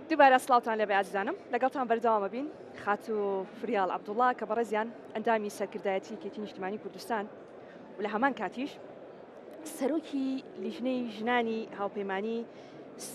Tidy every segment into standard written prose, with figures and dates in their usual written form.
دووبارە سڵاوتان لێبێ ئازیزانم، لەگەڵتان بەردەوام ئەبین. خاتوو فریاڵ عەبدوڵا کە بەڕێزیان ئەندامی سەرکردایەتی یەکێتی نیشتیمانی کوردستان و لە هەمان کاتیش سەرۆکی لیژنەی ژنانی هاوپەیمانی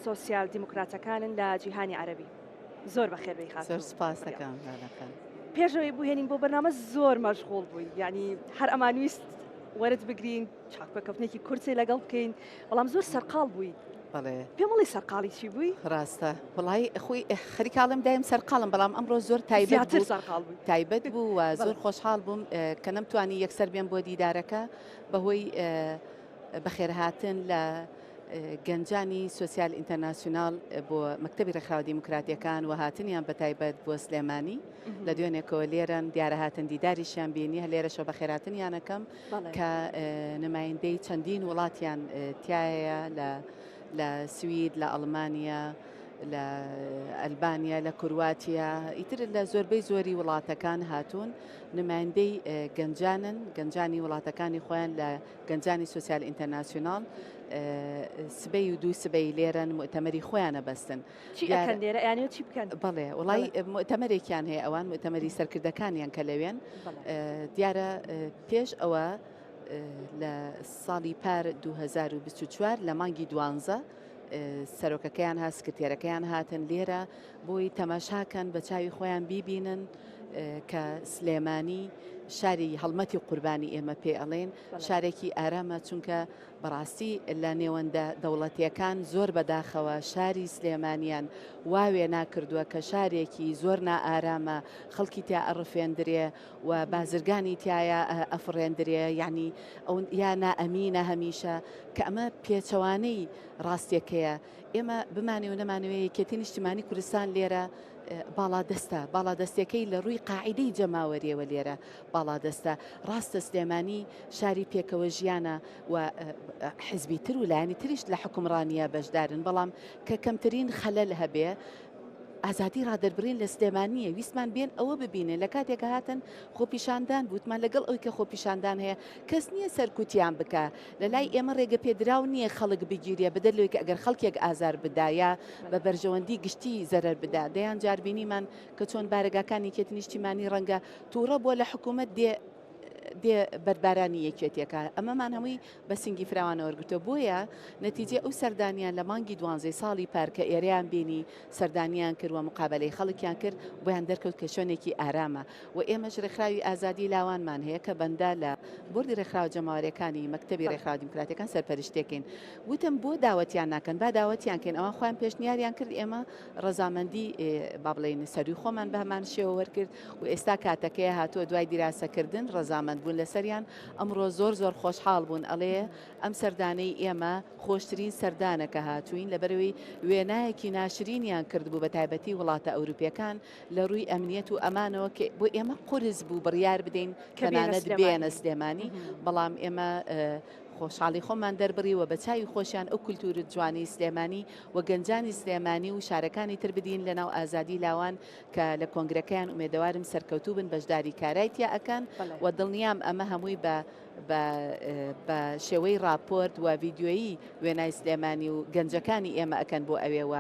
سۆسیال دیموکراتەکانن لە جیهانی عەرەبی. زۆر بەخێر بێی خاتوو. زۆر سپاس دەکەم لالەخان. پێشەوەی بوهێنین بۆ بەرنامە زۆر مەشغوڵ بووی، یعنی هەر ئەمانویست وەرت بگرین چاوپێکەوتنێکی کورتێ لەگەڵ بکەین بەڵام زۆر سەرقاڵ بووی. بەڵێ. پێم بڵێ سەرقاڵی چی بووی؟ ڕاستە وەڵای خۆی خەریکاڵم دایم سەرقاڵم بەڵام ئەمڕۆ زۆر تایبەت زیاتر سەرقاڵ بووی. تایبەت بوو و زۆر خۆشحاڵ بووم کە نەمتوانی یەکسەر بێم بۆ دیدارەکە بەهۆی بەخێرهاتن لە گەنجانی سۆسیال ئینتەرناسیوناڵ بۆ مەکتەبی ڕێکخراوە دیموکراتیەکان و هاتنیان بە تایبەت بۆ سلێمانی لە دوێنێکەوە لێرەن دیارە هاتن دیداریشیان بینی هەر لێرەشەوە بەخێرهاتنیانەکەم کە نمایندەی چەندین وڵاتیان تایە لە لە سوید لە ئەڵمانیا لە ئەلبانیا لە کرواتیا ئیتر لە زۆربەی زۆری وڵاتەکان هاتوون نمایندەی گەنجانن گەنجانی وڵاتەکانی خۆیان لە گەنجانی سۆسیال ئینتەرناسیوناڵ سبەی و دوو سبەی لێرەن موئتەمەری خۆیان ئەبەستن. چی ئەکەن لێرە ئەیانەوێت چی بکەن؟ بەڵێ وڵی موئتەمەرێکیان هەیە ئەوان موئتەمەری سەرکردەکانیان کە لەوێن دیارە پێش ئەوە لە ساڵی پار 2024 لە مانگی دوانزە سەرۆکەکەیان هات سکرتێرەکەیان هاتن لێرە بۆی تەماشاکەن بە چاوی خۆیان بیبینن کە سلێمانی شاری هەڵمەتی قوربانی ئێمە پێ ئەڵێن شارێکی ئارامە چونکە بەڕاستی لە نێوەندە دەوڵەتیەکان زۆر بەداخەوە شاری سلێمانیان وا وێنا کردووە کە شارێکی زۆر نائارامە خەڵکی تیا ئەڕفێندرێ و بازرگانی تیایا ئەفڕێندرێ یعنی ئەو یا نائەمینە هەمیشە کە ئەمە پێچەوانەی ڕاستیەکەیە ئێمە بمانەوێ و نەمانەوێ یەکێتی نیشتیمانی کوردستان لێرە باڵادەستە، باڵادەستیەکەی لە ڕووی قاعیدەی جەماوەریەوە لێرە باڵادەستە، ڕاستە سلێمانی شاری پێکەوە ژیانە و حزبی تر و لایەنی تریش لە حوکمڕانیە بەشدارن، بەڵام کە کەمترین خەلەل هەبێ ئازادی ڕادەربڕین لە سلێمانیە، ویستمان بێن ئەوە ببینن، لە کاتێکا هاتن خۆپیشاندان بوو، وتمان لەگەڵ ئەوی کە خۆپیشاندان هەیە کەس نییە سەرکوتیان بکا، لە لای ئێمە ڕێگەپێدراو نییە خەڵک بگیرێ بەدەر لەوەی کە ئەگەر خەڵکێک ئازار بدا یا بە بەرژەوەندی گشتی زەرەر بدا، دەیان جار بینیمان کە چۆن بارەگاکانی یەکێتی نیشتیمانی ڕەنگە توڕە بووە لە حکوومەت دێ دێ بەردبارانی یەکێتیەکە ئەمەمان هەمووی بە سنگی فراوانە وەرگرتووە بۆیە نەتیجەی ئەو سەردانیان لە مانگی دوانزەی ساڵی پار کە ئێرەیان بینی سەردانیان کرد و مقابەلەی خەڵکیان کرد بۆیان دەرکەوت کە شوێنێکی ئارامە و ئێمەش ڕێکخراوی ئازادی لاوانمان هەیە کە بەندە لە بۆردی ڕێکخراوە جەماوەریەکانی مەکتەبی ڕێکخراوە دیموکراتیەکان سەرپەرشتیەکەین وتم بۆ داوەتیان ناکەن با داوەتیان کەین ئەوان خۆیان پێشنیاریان کرد ئێمە ڕەزامەندی با بڵێین سەروی خۆمان بە هەمان شێوە وەرگرت و ئێستا کاتەکەی هاتووە دوای دیراسەکردن ڕەزامەند بوون لەسەریان ئەمڕۆ زۆر زۆر خۆشحاڵ بوون ئەڵێ ئەم سەردانەی ئێمە خۆشترین سەردانە کە هاتووین لەبەرئەوەی وێنایەکی ناشرینیان کردبوو بە تایبەتی وڵاتە ئەوروپیەکان لە ڕووی ئەمنیەت و ئەمانەوە کە بۆ ئێمە قورس بوو بڕیار بدەین تەنانەت بێنە سلێمانی بەڵام ئێمە خۆشحاڵی خۆمان دەربڕی و بە چاوی خۆشیان ئەو کولتوور جوانی سلێمانی و گەنجانی سلێمانی و شارەکانی تر بدین لە ناو ئازادی لاوان کە لە کۆنگرەکەیان ئومێدەوارم سەرکەوتوو بن بەشداری کارای تیا ئەکەن و دڵنیام ئەمە هەمووی بە بە بە شێوەی ڕاپۆرت و ڤیدیۆیی وێنای سلێمانی و گەنجەکانی ئێمە ئەکەن بۆ ئەوێ و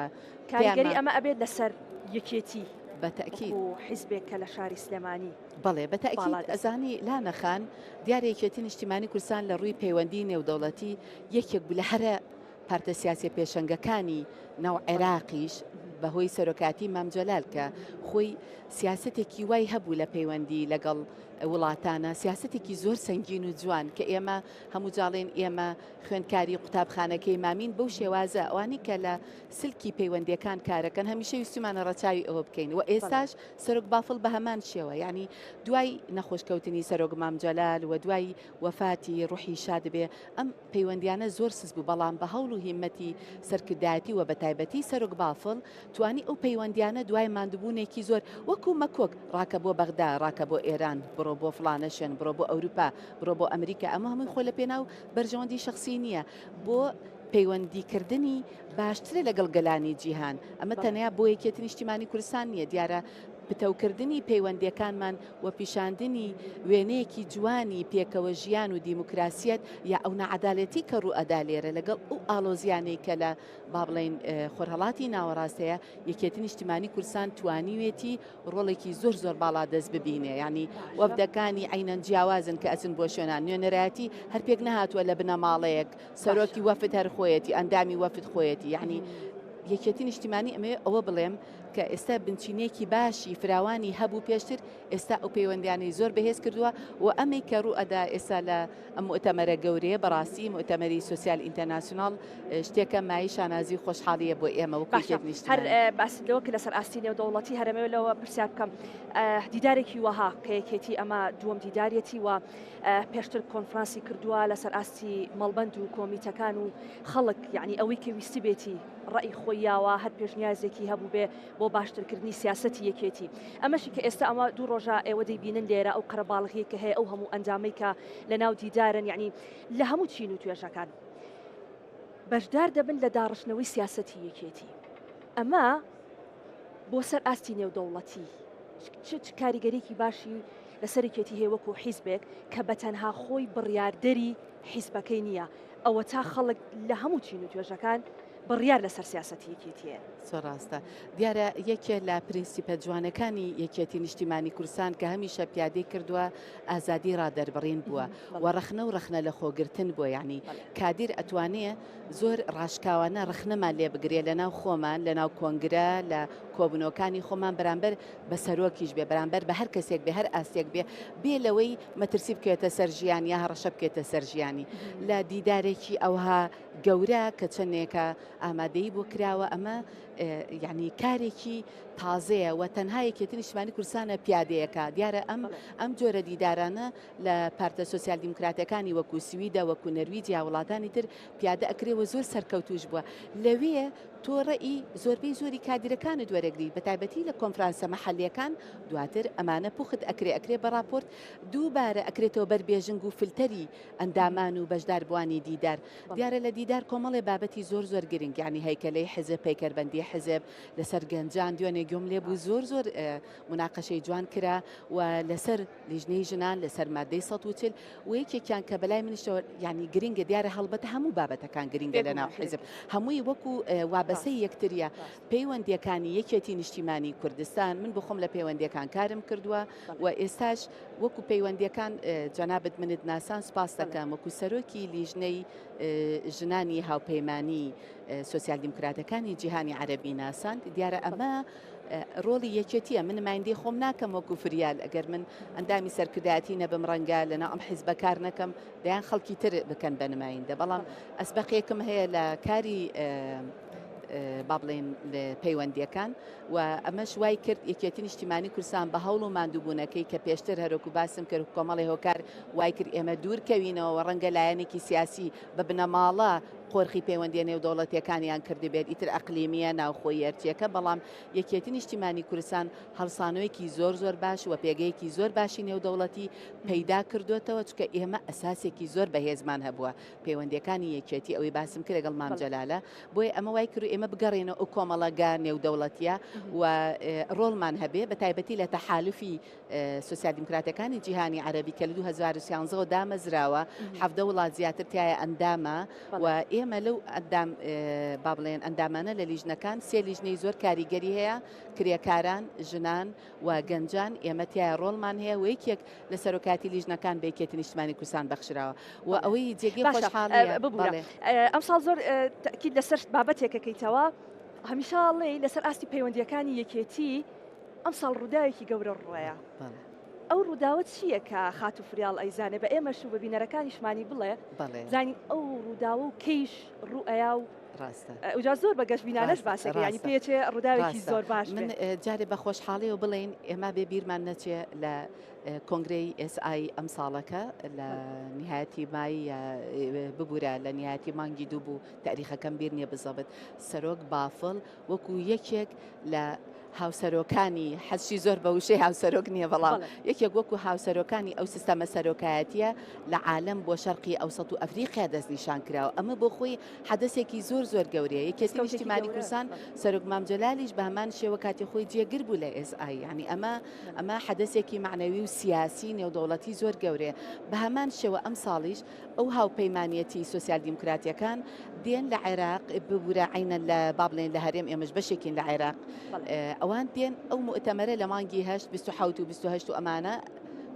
کاریگەری ئەمە ئەبێت لەسەر یەکێتی بە تەئکید وەکو حیزبێک کە لە شاری سلێمانی بەڵێ بە تەئکید ئەزانی لانە خان دیارە یەکێتی نیشتیمانی کوردستان لە ڕووی پەیوەندی نێودەوڵەتی یەکێک بوو لە هەرە پارتە سیاسیە پێشەنگەکانی ناو عێراقیش بەهۆی سەرۆکایەتی مام جەلال کە خۆی سیاسەتێکی وای هەبوو لە پەیوەندی لەگەڵ وڵاتانە سیاسەتێکی زۆر سەنگین و جوان کە ئێمە هەموو جاڵێن ئێمە خوێندکاری قوتابخانەکەی مامین بەو شێوازە ئەوانی کە لە سلکی پەیوەندیەکان کارەکەن هەمیشە ویستومانە ڕەچاوی ئەوە بکەین و ئێستاش سەرۆک بافڵ بە هەمان شێوە یعنی دوای نەخۆشکەوتنی سەرۆک مام جەلال و دوای وەفاتی ڕوحی شاد بێ ئەم پەیوەندیانە زۆر سست بوو بەڵام بە هەوڵ و هیمەتی سەرکردایەتی و بەتایبەتی سەرۆک بافڵ توانی ئەو پەیوەندیانە دوای ماندوبوونێکی زۆر وەکو مەکۆک ڕاکە بۆ بەغدا ڕاکە بۆ ئێران بڕۆ بۆ فڵانە شوێن بڕۆ بۆ ئەوروپا بڕۆ بۆ ئەمریکا ئەمە هەمووی خۆ لە پێناو بەرژەوەندی شەخسی نییە بۆ پەیوەندی کردنی باشترە لەگەڵ گەلانی جیهان ئەمە تەنیا بۆ یەکێتی نیشتیمانی کوردستان نییە دیارە. پتەوکردنی پەیوەندیەکانمان و پیشاندنی وێنەیەکی جوانی پێکەوە ژیان و دیموکراسیەت یا ئەو ناعەدالەتی کە ڕوو ئەدا لێرە لەگەڵ ئەو ئاڵۆزیانەی کە لە با بڵێین خۆرهەڵاتی ناوەڕاست هەیە یەکێتی نیشتیمانی کوردستان توانیوێتی ڕۆڵێکی زۆر زۆر باڵا دەست ببینێ یانی وەفدەکانی عەینەن جیاوازن کە ئەچن بۆ شوێنان نوێنەرایەتی هەر پێک نەهاتووە لە بنەماڵەیەک سەرۆکی وەفد هەر خۆیەتی ئەندامی وەفد خۆیەتی یعنی یەکێتی نیشتیمانی ئەمەوێ ئەوە بڵێم کە ئێستا بنچینەیەکی باشی فراوانی هەبوو پێشتر ئێستا ئەو پەیوەندیانەی زۆر بەهێز کردووە و ئەمەی کە ڕوو ئەدا ئێستا لە ئەم موئتەمەرە گەورەیە بەڕاستی موئتەمەری سۆسیال ئینتەرناسیوناڵ شتێکە مایەی شانازی و خۆشحاڵییە بۆ ئێمە وەکو باشە یەکێتی هەر نیشتمانی. باست لەوە کرد لەسەر ئاستی نێودەوڵەتی هەر ئەمەوێت لەوە پرسیار بکەم دیدارێکی وەها کە یەکێتی ئەمە دووەم دیداریەتی و پێشتر کۆنفرانسی کردووە لەسەر ئاستی مەڵبەند و کۆمیتەکان و خەڵک یعنی ئەوەی کە ویستبێتی ڕەئی خۆی یاوە هەر پێشنیازێکی هەبووبێ بۆ باشترکردنی سیاسەتی یەکێتی ئەمەشی کە ئێستا ئەمە دوو ڕۆژە ئێوە دەیبینن لێرە ئەو قەرەباڵغیەی کە هەیە ئەو هەموو ئەندامەی کە لە ناو دیدارن یعنی لە هەموو چین و توێژەکان بەشدار دەبن لە داڕشتنەوەی سیاسەتی یەکێتی ئەمە بۆ سەر ئاستی نێودەوڵەتی چ کاریگەریکی باشی لەسەر یەکێتی هەیە وەکو حیزبێک کە بە تەنها خۆی بڕیاردەری حیزبەکەی نییە ئەوەتا خەڵک لە هەموو چین و توێژەکان بڕیار لەسەر سیاسەتی یەکێتییە. زۆر ڕاستە. دیارە یەکێ لە پرینسیپە جوانەکانی یەکێتی نیشتیمانی کوردستان کە هەمیشە پیادەی کردووە ئازادی ڕادەربڕین بووە و ڕەخنە و ڕەخنە لەخۆگرتن بووە یانی کادیر ئەتوانێ زۆر ڕاشکاوانە ڕەخنەمان لێ بگرێ لەناو خۆمان لەناو کۆنگرە لە کۆبوونەوەکانی خۆمان بەرامبەر بە سەرۆکیش بێ بەرامبەر بە هەر کەسێک بێ هەر ئاستێک بێ بێ لەوەی مەترسی بکەوێتە سەر ژیان یا هەڕەشە بکێتە سەر ژیانی لە دیدارێکی ئەوها گەورە کە چەندێکە ئامادەی بۆ کراوە ئەمە یعنی کارێکی تازەیە و تەنها یەکێتی نیشتمانی کوردستانە پیادەیەکە دیارە ئەم ئەم جۆرە دیدارانە لە پارتە سۆسیال دیموکراتەکانی وەکو سویدە وەکو نەرویج یا وڵاتانی تر پیادە ئەکرێ و زۆر سەرکەوتوش بووە لەوێ تۆ ڕەئی زۆربەی زۆری کادیرەکانت وەرەگری بەتایبەتی لە کۆنفرانسە مەحەلیەکان دواتر ئەمانە پوخت ئەکرێ ئەکرێ بە ڕاپۆرت دووبارە ئەکرێتەوە بەر بێژنگ و فلتەری ئەندامان و بەشداربووانی دیدار دیارە لە دیدار کۆمەڵێ بابەتی زۆر زۆر گرنگ یانی هەیکەلەی حزب پەیکەربەندی حزب لەسەر گەنجان دوێنێ گوێم لێ بوو زۆر زۆر موناقەشەی جوان کرا و لەسەر لیژنەی ژنان لەسەر مادەی 140 و یەکێکیان کە بەلای منیشەوە یعنی گرنگە دیارە هەڵبەتە هەموو بابەتەکان گرنگە لە ناو حیزب هەمووی وەکو وابەسەی یەکتریە پەیوەندیەکانی یەکێتی نیشتیمانی کوردستان من بخۆم لە پەیوەندیەکان کارم کردووە و ئێستاش وەکو پەیوەندیەکان جەنابت منت ناسان سپاس دەکەم وەکو سەرۆکی لیژنەی ژنانی هاوپەیمانی سۆسیال دیموکراتەکانی جیهانی عەرەبی ناساند دیارە ئەمە ڕۆڵی یەکێتیە من نمایندەی خۆم ناکەم وەکو فریال ئەگەر من ئەندامی سەرکردایەتی نەبم ڕەنگە لەناو ئەم حیزبە کار نەکەم دەیان خەڵکی تر بکەن بە نمایندە بەڵام ئەسبەقێکم هەیە لە کاری با بڵێین پەیوەندیەکان و ئەمەش وای کرد یەکێتی نیشتیمانی کوردستان بە هەوڵ و ماندووبوونەکەی کە پێشتر هەرۆکو باسم کرد کۆمەڵی هۆکار وای کرد ئێمە دوور کەوینەوە ڕەنگە لایەنێکی سیاسی بە بنەماڵە قۆرخی پەیوەندیە نێودەوڵەتیەکانیان کردبێت ئیتر ئەقلیمیە ناوخۆییەرچیەکە بەڵام یەکێتی نیشتیمانی کوردستان هەڵسانەوەیەکی زۆر زۆر باش و پێگەیەکی زۆر باشی نێودەوڵەتی پەیدا کردوێتەوە چونکە ئێمە ئەساسێکی زۆر بەهێزمان هەبووە پەیوەندیەکانی یەکێتی ئەوەی باسم کرد لەگەڵ مام جەلالە بۆیە ئەمە وای کرد ئێمە بگەڕێنەوە ئەو کۆمەڵەگا نێودەوڵەتیە و ڕۆڵمان هەبێ بە تایبەتی لە تەحالفی سۆسیال دیموکراتەکانی جیهانی عەرەبی کە لە 2013 ەوە دامەزراوە 17 وڵات زیاتر تایە ئەندامە و ئێمە لەو ئەندام با بڵێن ئەندامانە لە لیژنەکان سێ لیژنەی زۆر کاریگەری هەیە کرێکاران ژنان و گەنجان ئێمە تایە ڕۆڵمان هەیە و یەکێک لە سەرۆکایەتی لیژنەکان بە یەکێتی نیشتمانی کوردستان بەخشراوە و ئەوەی جێگەی باشە خۆشحاڵیە ببورە بەڵێ. ئەمساڵ زۆر تەئکید لەسەر بابەتێکەکەیتەوە هەمیشە ئەڵێی لەسەر ئاستی پەیوەندییەکانی یەکێتی ئەمساڵ ڕووداوێکی گەورە ڕووەیە بەڵێ. ئەو ڕووداوە چییە کە خاتوو فریاڵ ئەیزانێ بە ئێمەش و بە بینەرەکانیشمانی بڵێ بەڵێ. زانین ئەو ڕووداوە و کەیش ڕوو ئەیا و ڕاستە. ئەوجا زۆر بە گەشبینانەش ڕاستە باسەکەی یانی ڕاستە پێچێ ڕووداوێکی ڕاستە زۆر باش من بێ. جارێ بە خۆشحاڵیەوە بڵێین ئێمە بێ بیرمان نەچێ لە. کۆنگرەی ئێس ئای ئەم ساڵەکە لە نیهایەتی مای ببورە لە نیهایەتی مانگی دوو بوو تاریخەکەم بیر نییە بزەبت سەرۆک بافڵ وەکو یەکێک لە هاوسەرۆکانی حەزشی زۆر بە وشەی هاوسەرۆک نییە بەڵام یەکێک وەکو هاوسەرۆکانی ئەو سیستەمە سەرۆکایەتیە لە عالەم بۆ شەرقی ئەوسەت و ئەفریقیا دەستنیشان کراوە ئەمە بۆ خۆی حەدەسێکی زۆر زۆر گەورەیە یەکێتی نیشتیمانی کوردستان سەرۆک مام جەلالیش بە هەمان شێوە کاتی خۆی جێگر بوو لە ئێس ئای یعنی ئەمە ئەمە حەدەسێکی مەعنەوی و سیاسی نێودەوڵەتی زۆر گەورەیە بە هەمان شێوە ئەمساڵیش ئەو هاوپەیمانیەتی سۆسیال دیموکراتیەکان دێن لە عێراق ببورە عەینەن لە با بڵێین لە هەرێم ئێمەش بەشێکین لە عێراق ئەوان دێن ئەو موئتەمەرە لە مانگی هەشت 27 و 28 و ئەمانە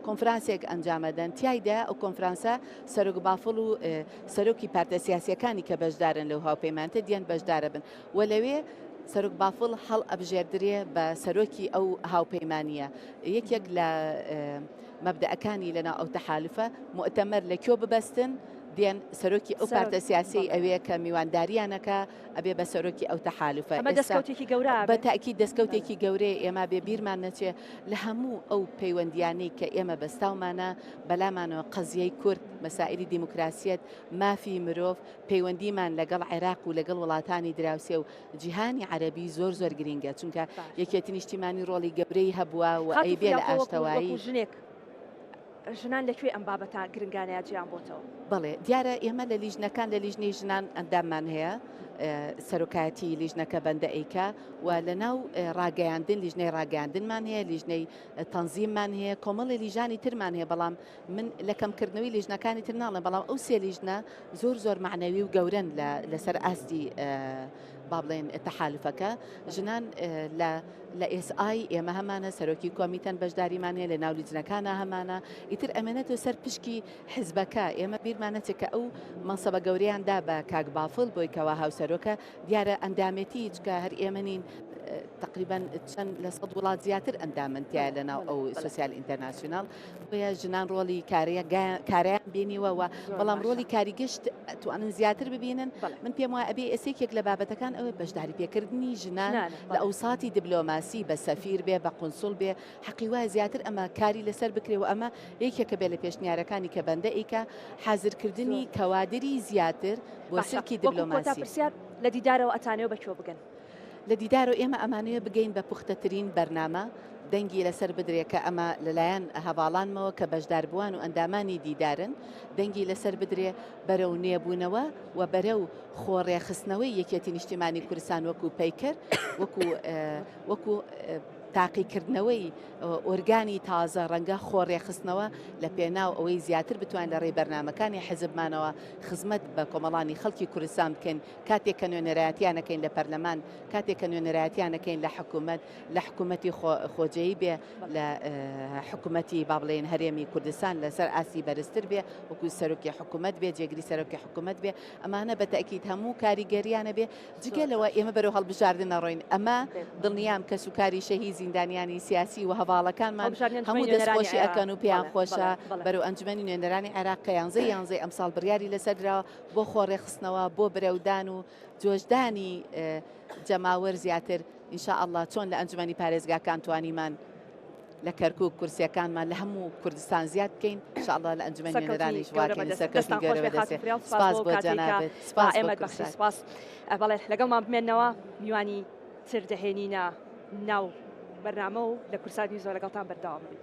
کۆنفرانسێک ئەنجامەدەن تیایدا ئەو کۆنفرانسە سەرۆک بافڵ و سەرۆکی پارتە سیاسیەکانی کە بەشدارن لەو هاوپەیمانتە دیان بەشدارە بن و لەوێ سەرۆک بافڵ هەڵ ئەبژێردرێ بە سەرۆکی ئەو هاوپەیمانیە یەکێک لە مەبدەئەکانی لەناو ئەو تەحالفە موئتەمەر لە کوێ ببەستن دێن سەرۆکی ئەو پارتە سیاسیەی ئەوێ کە میوانداریانەکا ئەبێ بە سەرۆکی ئەو تەحالفە ئەمە دەستکەوتێکی گەورە بە تاکید دەستکەوتێکی گەورەیە ئێمە بێ بیرمان نەچێ لە هەموو ئەو پەیوەندیانەی کە ئێمە بەستاومانە بەلامانەوە قەزیەی کورد مەسائلی دیموکراسیەت مافی مرۆڤ پەیوەندیمان لەگەڵ عێراق و لەگەڵ وڵاتانی دراوسێ و جیهانی عەرەبی زۆر زۆر گرینگە چونکە یەکێتی نیشتیمانی ڕۆڵی گەورەی هەبووە و ئەیبێ لە ئاشتەوایی. ژنێک ژنان لە کوێ ئەم بابەتە گرنگانەیە جێیان بۆتەوە؟ بەڵێ دیارە ئێمە لە لیژنەکان لە لیژنەی ژنان ئەنداممان هەیە سەرۆکایەتی لیژنەکە بەندە ئەیکا و لە ناو ڕاگەیاندن لیژنەی ڕاگەیاندنمان هەیە لیژنەی تەنزیممان هەیە کۆمەڵی لیژانی ترمان هەیە بەڵام من لە کەمکردنەوەی لیژنەکانی تر ناڵێم بەڵام ئەو سێ لیژنە زۆر زۆر مەعنەوی و گەورەن لە لەسەر ئاستی با بڵێن تەحالفەکە ژنان لە لە ئێس ئای ئێمە هەمانە سەرۆکی کۆمیتەن بەشداریمان هەیە لە ناو لیجنەکانە هەمانە ئیتر ئەمێنێتەوە سەر پشکی حزبەکە ئێمە بیرمان نەچێت کە ئەو مەنسەبە گەورەیان دا بە کاک بافڵ بۆی کەوا هاوسەرۆکە دیارە ئەندامێتی چکە هەر ئێمە نین تقریبا چەند لە سەد وڵات زیاتر ئەندامن تیا لە ناو ئەو سوسیال ئینتەرناسیونال بۆیە ژنان ڕۆڵی کارایان بینیوە و بەڵام ڕۆڵی کاری گشت توانن زیاتر ببینن من پێم وایە ئەبێ ئێستا یەکێک لە بابەتەکان ئەوەی بەشداری پێکردنی ژنان لە ئەوساتی دیبلۆماسی بە سەفیر بێ بە قونسوڵ بێ حەقی وایە زیاتر ئەمە کاری لەسەر بکرێ و ئەمە یەکێکە بێ لە پێشنیارەکانی کە بەندە ئیکا حازرکردنی کەوادری زیاتر بۆ سلکی دیبلۆماسی. پرسیار لە دیدارەوە ئەتانەوە بە کوێ بگەن؟ لە دیدارەوە ئێمە ئەمانەوێ بگەین بە پوختەترین بەرنامە دەنگی لەسەر بدرێ کە ئەمە لەلایەن هەڤاڵانمەوە کە بەشداربووان و ئەندامانی دیدارن دەنگی لەسەر بدرێ بەرەو نوێبوونەوە و بەرەو خۆ ڕێکخستنەوەی یەکێتی نیشتیمانی کوردستان وەکو پەیکەر وەکو وەکو تاقیکردنەوەی ئۆرگانی تازە ڕەنگە خۆ ڕێکخستنەوە لە پێناو ئەوەی زیاتر بتوانین لە ڕێی بەرنامەکانی حیزبمانەوە خزمەت بە کۆمەڵانی خەڵکی کوردستان بکەین کاتێک کە نوێنەرایەتیان ئەکەین لە پەرلەمان، کاتێک کە نوێنەرایەتیان ئەکەین لە حکوومەت، لە حکوومەتی خۆجێی بێ، لە حکوومەتی با بڵێین هەرێمی کوردستان لەسەر ئاستی بەرزتر بێ، وەکوو سەرۆکی حکوومەت بێ، جێگری سەرۆکی حکوومەت بێ، ئەمانە بە تەئکید هەموو کاریگەرییانە بێ، جگە لەوە ئێمە بەرەو هەڵبژاردن ئەڕۆین، ئەمە دڵنیام کەسوکاری شەهید زیندانیانی سیاسی و هەڤاڵەکانمان هەموو دەستخۆشی ئەکەن و پێیان خۆشە بەرەو ئەنجومەنی نوێنەرانی عێراق کە یانزەی یانزەی ئەمساڵ بڕیاری لەسەر دراوە بۆ خۆڕێکخستنەوە، بۆ برەودان و جۆشدانی جەماوەر زیاتر، ان شاء اللە چۆن لە ئەنجومەنی پارێزگاکان توانیمان لە کەرکوک کورسیەکانمان لە هەموو کوردستان زیاد بکەین، ان شاء اللە لە ئەنجومەنی نوێنەرانیش واکەین سەرکەوتنی گەورە بەدەست بێ. سپاس بۆ جەنابت، سپاس بۆ کوردستان. سپاس. بەڵێ لەگەڵمان بمێنەوە میوانی تر دەهێنینە ناو بەرنامە و لە کوردسات نیوزەوە لەگەڵتان بەردەوام بین.